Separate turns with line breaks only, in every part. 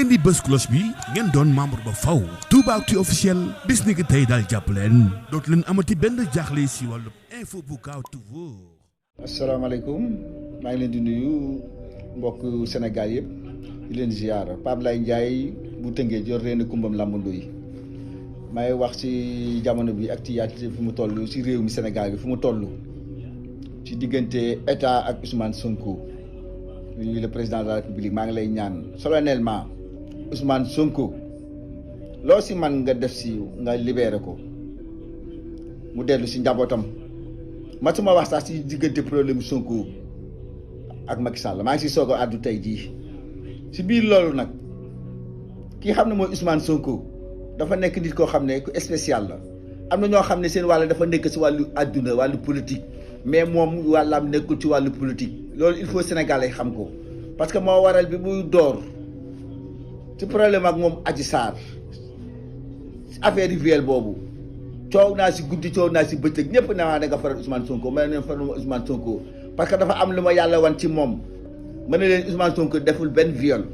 ngeen di bës cloche bi ngeen doon membre ba faw Toubactu officiel bis ni ki tey daal jàpp leen dootu leen amati benn jaaxle si wàllu info bu gaaw te wóor.
asalaamaaleykum maa ngi leen di nuyu mbokk Sénégal yëpp di leen ziar Pape Lay Ndiaye bu Tëngéej jor reeni kumbam làmbandoo yi may wax ci jamono bi actualité fu mu toll ci réew mi Sénégal bi fu mu toll ci diggante état ak Ousmane Sonko muy le président de la République maa ngi lay ñaan solennellement Ousmane Sonko loo ci man nga def ci nga libéré ko mu dellu ci njabootam. ma suma wax sax ci diggante problème Sonko ak Macky Sall maa ngi si soog a àddu tey jii si biir loolu nag ki xam ne mooy Ousmane Sonko dafa nekk nit koo xam ne ku spécial la am na ñoo xam ne seen wàll dafa nekk si wàllu àdduna wàllu politique mais moom wàllam nekkul ci wàllu politique loolu il faut Sénégalais xam ko parce que moo waral bi muy door ci problème ak moom Adji Sarr affaire rivière boobu. coow naa si guddi coow naa si bëccëg ñëpp ne maa da nga faral Ousmane Sonko ma ne leen faral Ousmane Sonko parce que dafa am lu ma yàlla wan ci moom ma ne leen Ousmane Sonko deful benn viol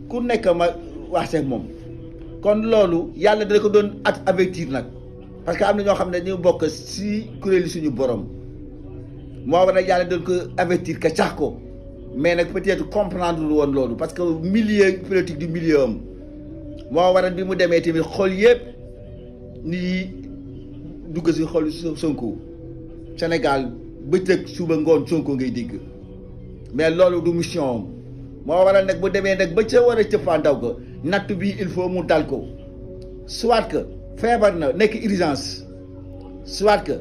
ku nekk ma wax ak moom kon loolu yàlla dana ko doon avertir nag parce que am na ñoo xam ne ñu bokk si kuréeli suñu borom moo war nag yàlla doon ko avertir ka cax ko mais nag peut-être comprendre woon loolu parce que milieu politique du milieu am moo waral bi mu demee tamit xol yëpp. nit dugg si xol Sonko Sénégal bëccëg suba ngoon Sonko ngay dégg mais loolu du mission moo waral nag bu demee nag ba ca war a cëppaandaw ko natt bi il faut mu dal ko soit que feebar na nekk urgence soit que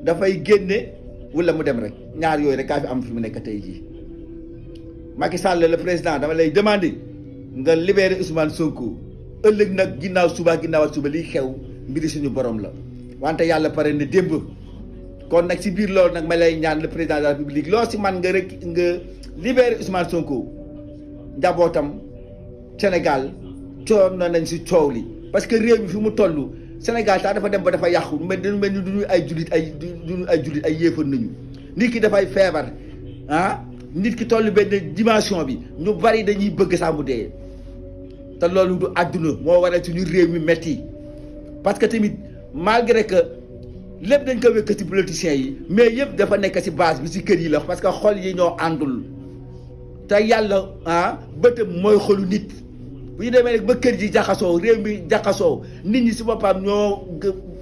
dafay génne wala mu dem rek ñaar yooyu rek kaa fi am fi mu nekk tey jii Macky Sall le président dama lay demander nga libérer Ousmane Sonko. ëllëg nag ginnaaw suba lii xew mbiri suñu borom la wante yàlla pare na démb kon nag si biir loolu nag ma lay ñaan le président de la République loo si man nga rek nga libérer Ousmane Sonko njabootam Sénégal coow na nañ si coow li parce que réew mi fi mu toll Sénégal sax dafa dem ba dafa yàqu mais dañu mel ni duñu ay jullit ay yéefar nañu nit ki dafay feebar nit ki toll benn dimension bi ñu bari dañuy bëgg saa mu dee. te loolu du àdduna moo waral suñu réew mi metti parce que tamit malgré que lépp dañ ko wékk ci politiciens yi mais yëpp dafa nekk ci base bi ci kër yi la parce que xol yi ñoo àndul te yàlla bëtam mooy xolu nit bu ñu demee rek ba kër yi jaxasoo réew mi jaxasoo nit ñi ci boppam ñoo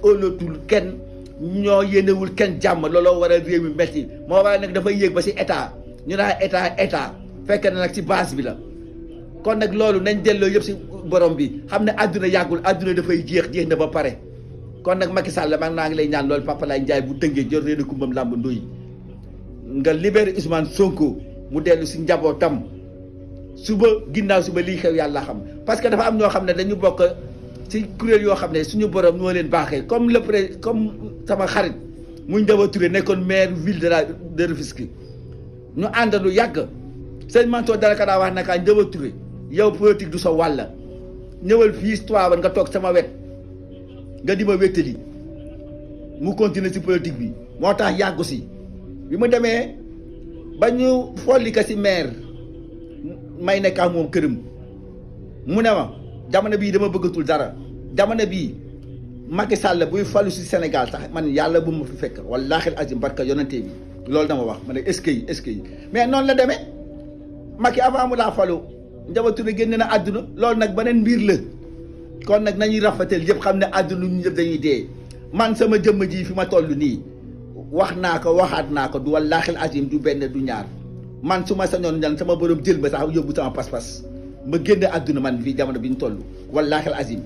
óolatul kenn ñoo yéenewul kenn jàmm looloo waral réew mi metti moo waral nag dafay yéeg ba ci état ñu naan état fekk na nag ci base bi la. kon nag loolu nañ delloo yëpp si borom bi xam ne àdduna yàggul àdduna dafay jeex na ba pare kon nag Macky Sall maa ngi lay ñaan loolu Papa Lay Ndiaye bu Tëngéej jor reeni kumbam làmb ndoy nga libéré Ousmane Sonko mu dellu si njabootam ginnaaw suba lii xew yàlla xam parce que dafa am ñoo xam ne dañu bokk si kuréel yoo xam ne suñu borom ñoo leen baaxee comme comme sama xarit muy Ndiawa Touré nekkoon maire ville de Rufisque ñu ànd lu yàgg sëñ Mansour dara ka daa wax naka Ndiawa Touré yow politique du sa wàll ñëwal fii histoire nga toog sama wet nga di ma wéttali mu continuer ci politique bi moo tax yàggu si bi mu demee ba ñu folli ka ci maire may nekk ak moom këram mu ne ma jamono bii dama bëggatul dara jamono bii Macky Sall buy falu ci Sénégal sax man yàlla bu ma fi fekk wallaahi azim barka yonante bi loolu dama wax ma ne est-ce que mais noonu la demee Macky avant mu laa falu Ndiawa Touré génne na àdduna loolu nag beneen mbir la kon nag nañuy rafetal yëpp xam ne àdduna ñu ñëpp dañuy dee man sama jëmm ji fi ma toll nii wax naa ko waxaat naa ko du wallaahi azim du benn du ñaar man su ma sañoon ñan sama borom jël ba sax yóbbu sama pas-pas ma génne àdduna man fii jamono bi ñu toll wallaahi azim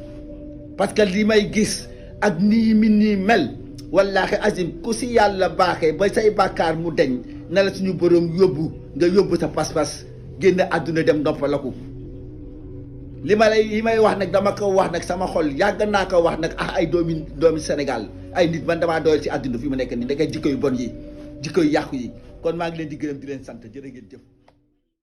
parce que li may gis ak nii mel wallaahi azim ku si yàlla baaxee ba say bàkkaar mu deñ na la suñu borom yóbbu nga yóbbu sa pas-pas génn àdduna dem noppalaku li may wax nag dama ko wax nag sama xol yàgg naa ko wax nag ay doomi Sénégal ay nit man damaa doyal ci àdduna fi mu nekk nii da ngay jikko yu bon yi jikko yu yàqu yi kon maa ngi leen di gërëm di leen sant jërë ngeen jëf